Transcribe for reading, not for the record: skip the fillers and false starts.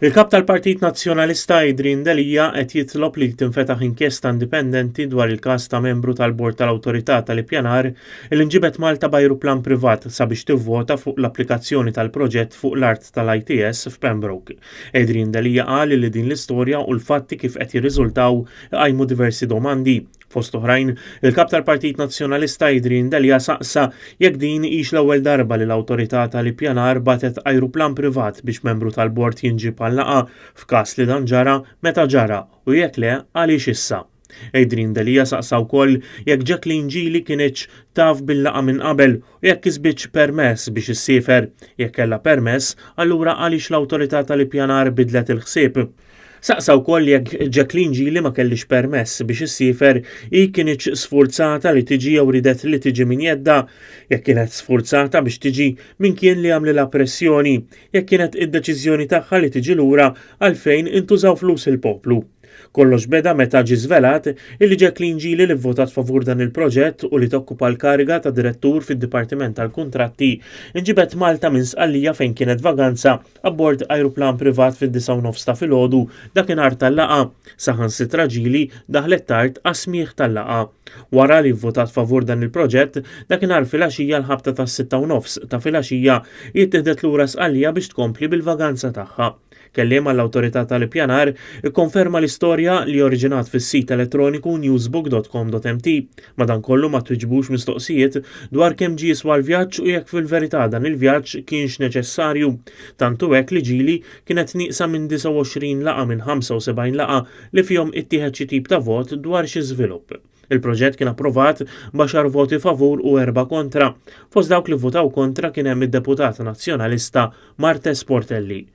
Il-Kap tal-Partit Nazzjonalista Adrian Delia qed jitlob li tinfetaħ inkjesta indipendenti dwar il-każ ta' membru tal-Bord tal-Awtorità tal-Ippjanar li nġibed Malta b'ajruplan privat sabiex tivvota fuq l-applikazzjoni tal-proġett fuq l-art tal-ITS f'Pembroke. Adrian Delia qal li din l-istorja u l-fatti kif qed jirriżultaw iqajmu diversi domandi. Fost oħrajn, il-Kap tal-Partit Nazzjonalista Adrian Delia saqsa jekk din hix l-ewwel darba li l-Awtorità tal-Ippjanar bagħtet ajruplan privat biex membru tal-bord jinġieb għal laqgħa, f'każ li dan ġara, meta ġara u jekk le għaliex issa. Adrian Delia saqsa wkoll jekk Jacqueline Gili kinitx taf bil-laqgħa minn qabel u jekk kisbitx permess biex issiefer. Jekk kellha permess, allura għaliex l-Awtorità tal-Ippjanar bidlet il-ħsieb. Saqsa wkoll jekk Jacqueline Gili ma kellhiex permess biex issiefer, hi kinitx sfurzata li tiġi jew ridet li tiġi minn jeddha. Jekk kienet sfurzata biex tiġi, min kien li għamlilha pressjoni? Jekk kienet id-deċiżjoni tagħha li tiġi lura, għalfejn intużaw flus il-poplu? Kollox beda meta ġie żvelat illi Jacqueline Gili li vvotat favur dan il-proġett u li tokkupa l-kariga ta' direttur fid-Dipartiment tal-Kuntratti inġibet Malta minn Sqallija fejn kienet vaganza abbord ajruplan privat fid-disgħa u nofs ta' filgħodu dakinhar tal-laqgħa, saħansitra Gili daħlet tard għas-smigħ tal-laqgħa. Wara li vvotat favur dan il-proġett, dakinhar filgħaxija l-ħabta tas-sitta u nofs ta' filgħaxija hi ttieħdet lura Sqallija biex tkompli bil-vaganza tagħha. Kelliem għall-Awtorità tal-Ippjanar ikkonferma l-istorja li oriġinat fis-sit elettroniku newsbook.com.mt. Madankollu ma twiġbux mistoqsijiet dwar kemm ġie jiswa l-vjaġġ u jekk fil-verità dan il-vjaġġ kienx neċessarju. Tant hu hekk li Gili kienet nieqsa minn 29 laqgħa minn 75 laqgħa li fihom ittieħed xi tip ta' vot dwar xi żvilupp. Il-proġett kien approvat b'għaxar voti favur u erbgħa kontra. Fost dawk li vvutaw kontra kien hemm id-deputat Nazzjonalista Marthese Portelli.